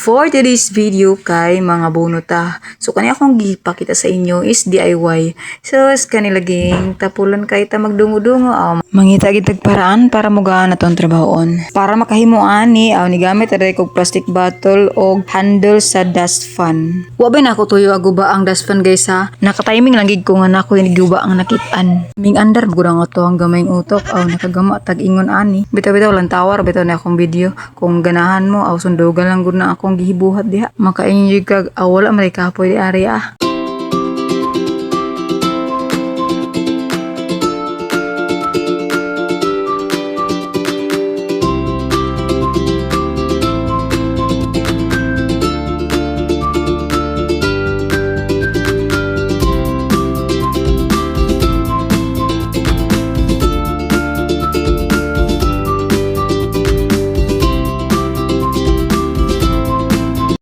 For today's video kay mga bunot ta. So kani akong gipakita sa inyo is DIY. So kani laging tapulan kay ta magdungo-dungo aw mangita gid tag paraan para mugaan atong trabahoon. Para makahimo ani aw nigamit ra kog plastic bottle og handle sa dust fan. Wa ba nako tuyo aguba ang dust fan, guys, ha. Naka-timing lang gid ko nga nako yung guba ang nakitaan. Ming andar gud ang ato ang gamayng utok aw nakagama tag ingon ani. Bitaw-bitaw lang tawar bitaw na akong video. Kung ganahan mo aw sundugan lang gud na akong gihibuhat diha. Makaingon jud kag aw wala man kapoy di ari ah.